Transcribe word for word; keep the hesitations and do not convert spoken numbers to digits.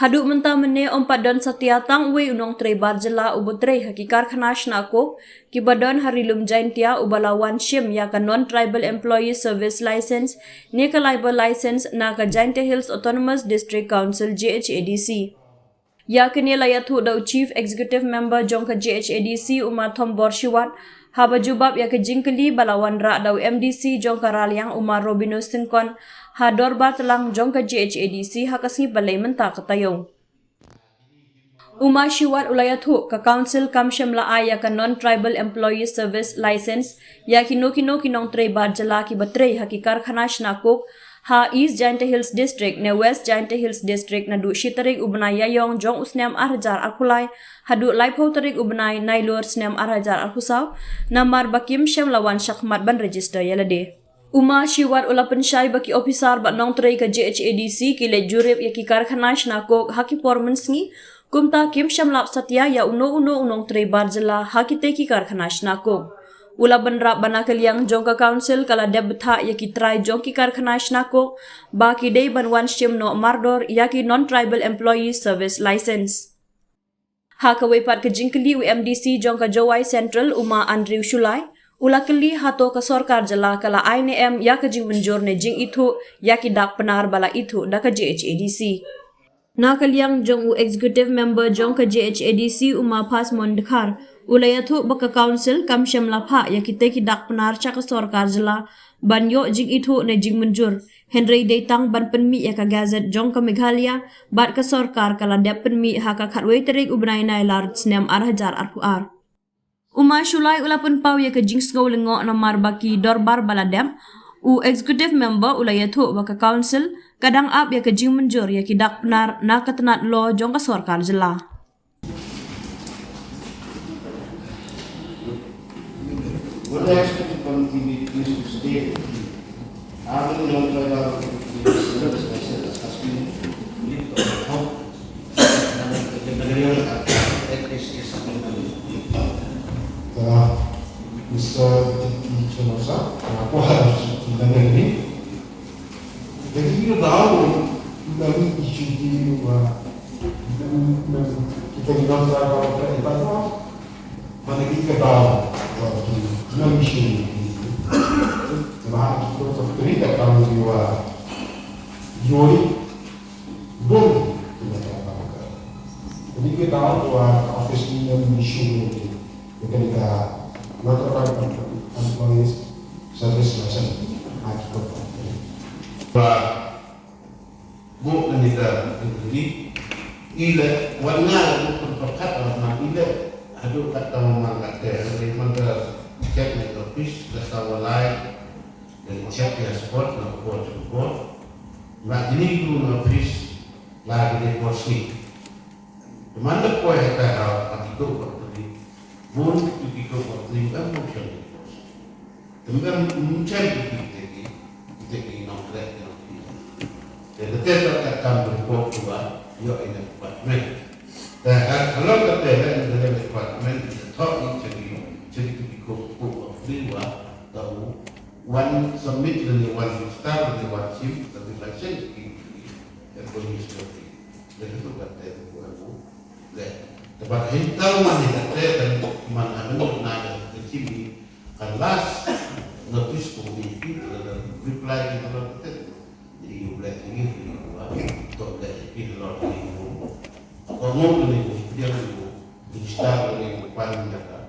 Haduh mynta mynne ym pat don satia tang uwei u nongtrei bar jylla uba trei ha ki karkhana shna coke kiba don ha Ri Lum Jaintia uba la wan shim ïa ka Non-Tribal Employee Service License ne ka Labour License na ka Jaintia Hills Autonomous District Council, J H A D C. Ïa kane la ïathuh da u Chief Executive Member jong ka J H A D C, u Ma Thombor Shiwat, haba jubab ïa ka jingkylli ba la wanrah da u M D C jong ka Raliang, u Ma Robinus Syngkon, ha dorbar tlang jong ka J H A D C ha ka sngi Palei mynta ka taïew. U Ma Shiwat u la ïathuh ka Council kam shym la ai ïa ka Non-Tribal Employee Service License ïa kino kino ki nongtrei bar jylla kiba trei ha ki karkhana shna coke ha East Jaintia Hills District ne West Jaintia Hills District naduh shi tarik u bnai Ïaïong jong u snem ar hajar arphew lai haduh laiphew tarik u bnai Nailur snem ar hajar arphew saw, namar ba kim shym la wan shakhmat ban register ïa lade. U Ma Shiwat u la pynshai ba ki ophisar bad nongtrei ka J H A D C ki leit jurip ïa ki karkhana shna coke ha ki por mynsngi, kumta kim shym lap satia ïa uno uno u nongtrei bar jylla ha kitei ki karkhana shna coke. U la bynrap ba na ka liang jong ka Council ka la dep bthah ïa ki trai jong ki karkhana shna coke ba ki dei ban wan shim noh mardor ïa ki Non-Tribal Employee Service License. Ha kawei pat ka jingkylli, u M D C jong ka Jowai Central, u Ma Andrew Shullai, u la kylli hato ka sorkar jylla ka la ai ne em ïa ka jingmynjur ne jingithuh ïa ki dak Pnar ba la ithuh da ka J H A D C. Na ka liang jong u Executive Member jong ka J H A D C, u Ma Phasmon Dkhar, u la ïathuh ba ka Council kam shym la phah ïa kitei ki dak Pnar sha ka sorkar jylla ban ïoh jingithuh ne jingmynjur, hynrei dei tang ban pynmih ïa ka Gazette jong ka Meghalaya bad ka sorkar ka la dep pynmih ha ka khatwei tarik u bnai Nailar snem ar hajar arphew ar. U Ma Shullai u la pynpaw ïa ka jingsngew lyngngoh namar ba ki dorbar ba la dep, u Executive Member u la ïathuh ba ka Council ka dang ap ïa ka jingmynjur ïa ki dak Pnar na ka tnat law jong ka sorkar jylla. What else can you continue to stay? How many long time are we going to be in the service? I said, "That's been, you know, how?" Uh, Mister Deputy Chairman, sir, uh, Deputy Chairman, Lagi kita tahu, lagi isu di luar, dan, dan kita bilang saya kalau kita hebat, mana kita tahu, waktu, lagi isu di, cuma kita terperi tak tahu di luar, yori, bun, kita tak tahu. Jadi kita tahu bahwa office ini lagi isu di, kita kita, not employees, service person, I keep up. Ba, bu ngan ita interview, ila, wan nga la bu pun pakat la man ila, hadu kat tama man kat te, hadu man ka check ni office, ka sa walai, dan check ya sport, na sport, sport. Na jini tu na office, la jini posting. Teman da poi hata hau, aki tu waktu ni. Bun tu ki tu waktu ni, em, function. Tengah mencari kita ni, kita ni nongkrek, nongkrek. Jadi, kita tak akan berbuat dua, yo, ini department. Dan kalau kita ada dalam department, kita tak ni cari, cari tu ki tu waktu ni, tahu, one submit dan one star dan one sim, tapi macam ni, dan pun ni seperti. Jadi, tu kata, tu aku. Le, te bad hynta man ïa kata kan man ha mynta na ka jingim ka last notice ko ni ki ka reply ki ka kata. Jadi ïa u Blek ïa u ba to Blek ïa ki halor ni ko. Ko ngom ni ko dia ni ko. Minister ni ko pan ïa ka